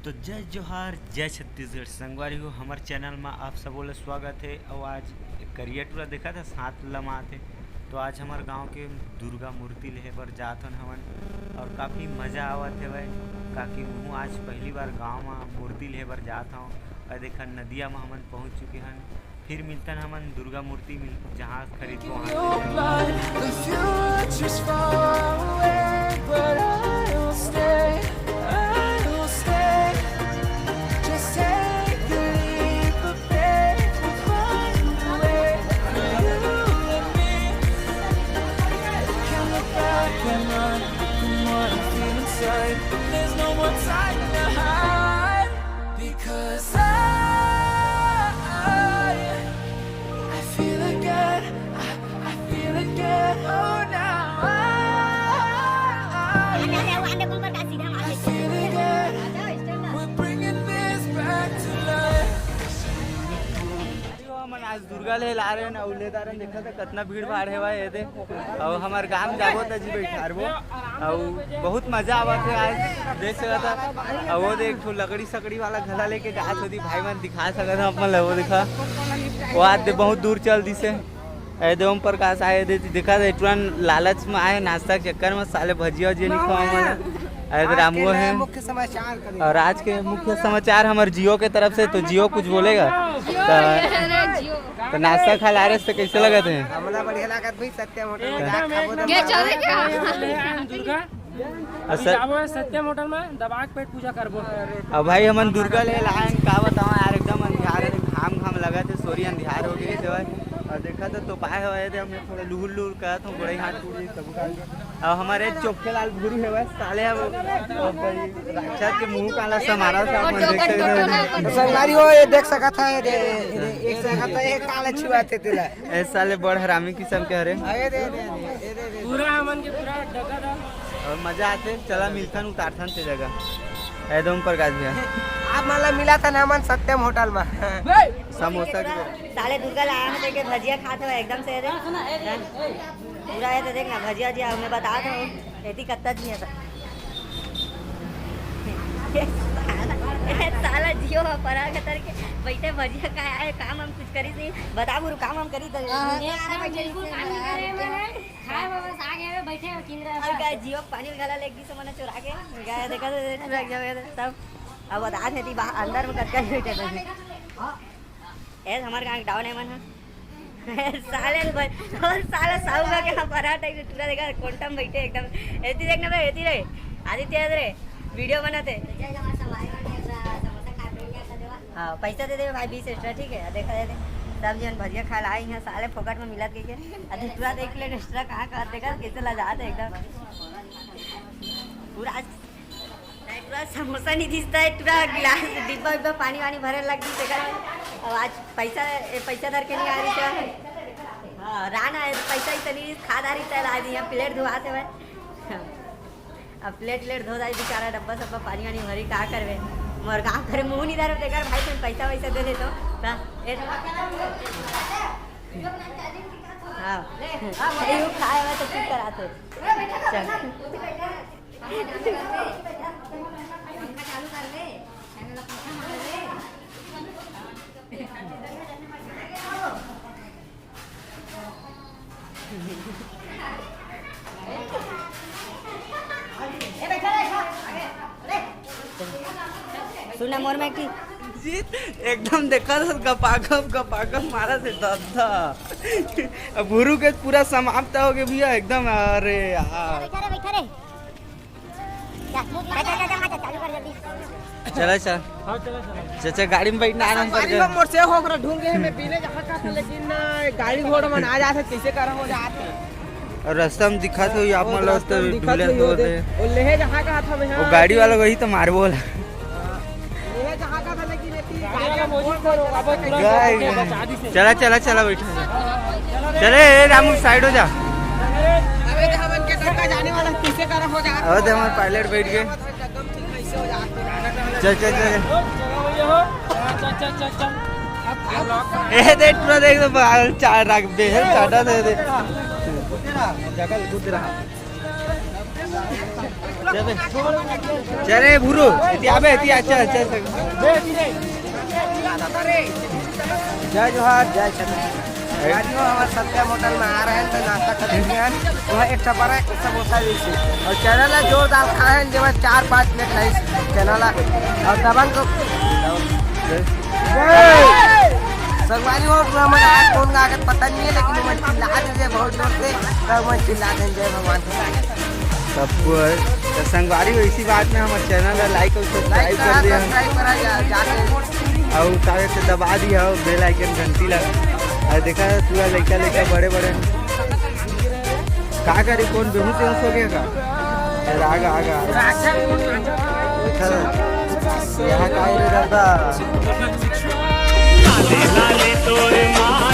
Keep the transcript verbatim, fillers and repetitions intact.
तो जय जोहार, जय छत्तीसगढ़। संगवारी हो, हमर चैनल में आप सबो ला स्वागत है। और आज करिया टूरा देखा था, साथ लमात है। तो आज हमार गांव के दुर्गा मूर्ति लेहे बर जात हन हमन, और काफ़ी मज़ा आवत है भाई, काकि हूँ आज पहली बार गांव में मूर्ति लेहे बर जात हूँ। और देखा, नदिया में हमन पहुँच चुके हन। फिर मिलतन हमन दुर्गा मूर्ति मिल, जहाँ खरीदबो वहाँ से। The future's far away, but I'll stay, I'll stay. Just take the leap of faith, we'll find a way. For you and me, can't look back and run from what I feel inside. There's no more time to hide. Because I, I feel again, I, I feel again, oh now I, I feel again, we're bringing this back to life. हमन आज दुर्गा ले ला रहे हैं, अउ ले जा रहे हैं, देखा था कितना भीड़ भाड़ है भाई, ये दे। अब हमार गांव जाबो त जी बैठारबो, अउ बहुत मजा आवत है आज, देख सकत ह। अउ वो देख, एक ठो लकड़ी सकड़ी वाला घला लेके जात होती, भाई मन दिखा सकत ह अपन ल, वो देखा, वो आज दे बहुत दूर चल दिसे। ए दे ओम प्रकाश आए दे, देखा दे, तुरंत लालच में आए, नाश्ता के चक्कर में साले भजिया उजिया नहीं खावा मन। ए दे रामुओ है। मुख्य समाचार करें। और आज के मुख्य समाचार हमारे जियो के तरफ से, तो जियो कुछ बोलेगा? तो, तो नाश्ता खा ला रहे, तो कैसे लगत है? हमला बढ़िया लागत भाई, सत्यम होटल में जाके खाबो तो के चले क्या? दुर्गा। अभी अच्छा। जाबो है सत्यम होटल में, दबा के पेट पूजा करबो। अब भाई हमन दुर्गा ले लायन, का बताओ यार, एकदम अंधियार है, घाम घाम लगा थे, सोरी अंधियार हो गई थे भाई। और देखा तो, तो पाए हुए थे, हमने थोड़ा लुहुर लुहुर कहा था, गोड़े हाथ टूट गए, सब उठा लिया। अब हमारे चोखे लाल भूरू है भाई, साले अब, अब भाई राक्षस के मुंह काला समारा था, अपन देख सकते हैं। संगवारी हो, ये देख सकत है, ये दे, ये दे, एक सकत है, एक काला छुआ थे तेला। ए साले बड़ हरामी किस्म के हरे। अरे दे, दे, दे, दे, दे, दे। पूरा हमन के पूरा डगा था। और मजा आते, चला मिलथन, उतारथन ते जगह। ए दे ओम प्रकाश भैया। आप मतलब मिला था ना हमन सत्यम होटल में। समोसा के। साले दुर्गा लाया है, देखे भजिया खात हो एकदम से रे। पूरा है तो देख ना, भजिया जिया मैं बता दो, एती कत्ता जी है तो। साला जियो परा खतर के बैठे भजिया खाए आए, काम हम कुछ करी नहीं, बता गुरु, काम हम करी तो। हाँ, ये आराम बिल्कुल काम नहीं करे, मैंने खाए बाबा साग है, बैठे हो किन रहे और हो। गाय जियो पानी घला ले, एक दिस मना चुरा के गाय देखा तो चुरा गया सब। अब बता थे दी बाहर, अंदर में कटका बैठे थे। ए, हमारे गांव के डाउन है मन ह। साले भाई, और साला साहू का क्या पराठा है, पूरा देखा, कोंटम बैठे एकदम। एती देखना भाई, एती रे, आदित्य, इधर रे, वीडियो बनाते। हाँ, पैसा दे दे भाई, बीस एक्स्ट्रा, ठीक है, देखा दे दे। सब जन भजिया खा ला, यहाँ साले फोकट में मिलत के, के। अभी पूरा देख ले, एक्स्ट्रा कहाँ कर देगा, कैसे ला जाते एकदम। पूरा आज पूरा समोसा नहीं दिसता है, पूरा गिलास, डिब्बा उब्बा पानी वानी भरे लग गई तेकर। अब आज पैसा, ए, पैसा धर के नहीं आ रही थी। हाँ, राना है, पैसा ही तो नहीं, खाद आ रही था, आज यहाँ प्लेट धोआ थे भाई। अब प्लेट व्लेट धो दाई बेचारा, डब्बा सब्बा पानी वानी भरी, का करबे? मोर गाँव करे मुँह नहीं धरब तेकर भाई, तुम पैसा वैसा दे देतो। ता, ए, हाँ, ये खाए हुआ तो चुप कराते। चल। सुना मोर में की? जीत एकदम देखा था, गपागप गपागप मारा थे दादा। अब भुरू के पूरा समाप्त हो गए भैया एकदम। अरे यार, बैठा रे, बैठा रे। चला चल। हाँ, चला, चला। चाचा, गाड़ी में बैठना आराम कर। मोर से होकर ढूंढ गए, मैं पीने जहाँ का था, लेकिन, अ, गाड़ी घोड़ा मन आ जाते, कैसे करा हो जाते। और रास्ता में दिखा तो आप वो मतलब रास्ता तो में दिखा ढूंढे तो तो होते। वो लेहे जहाँ का था मैं, वो हाँ, गाड़ी वाला वही तो मार बोला। लेहे जहाँ का था, लेकिन इतनी गाड़ी वाला मौजूद करो, अब तुरंत गाड़ी बचा दी से। चला, चला, चला, बैठा। चले, ए रामू, साइड हो जा। अबे तो हमन के टक्का जाने वाला, कैसे करा हो जाता। अब तो हमारे पायलट बैठ गए। चल, चल, चल। चल, चल, चल, चल। ए, देख, पूरा देख, तो बाल चार रख दे, है, चाटा दे दे। जगह कूद रहा। चले भूरो, एती आबे, एती अच्छा, अच्छा, अच्छा। जय जोहार, जय छत्तीसगढ़। गाड़ियों हमारे सत्यम होटल में आ रहे हैं तो नाश्ता कर लेते हैं। वहाँ एक ठपरा, एक समोसा भी थी। और चैनल ला जोरदार खाए हैं, जेमा चार पाँच प्लेट लाइस चैनल ला। और दबंग को संगवारी हो, हमन आज कौन गा के पता नहीं है, लेकिन हमन चिल्ला दीजिए बहुत जोर से, तब हमन चिल्ला देंगे जय भगवान। सबको है। तो संगवारी हो, इसी बात में हमर चैनल ला लाइक और सब्सक्राइब कर दे। सब्सक्राइब करा जा, जाके। और का कहते दबा दिया हो बेल आइकन घंटी ला। और देखा पूरा लइका लइका बड़े बड़े। का करी, कौन बेहोश वेहोश हो गया का? अरे आगा, आगा, आगा। देखा, यहाँ का है रे दादा? लाले लाले तोरे माँ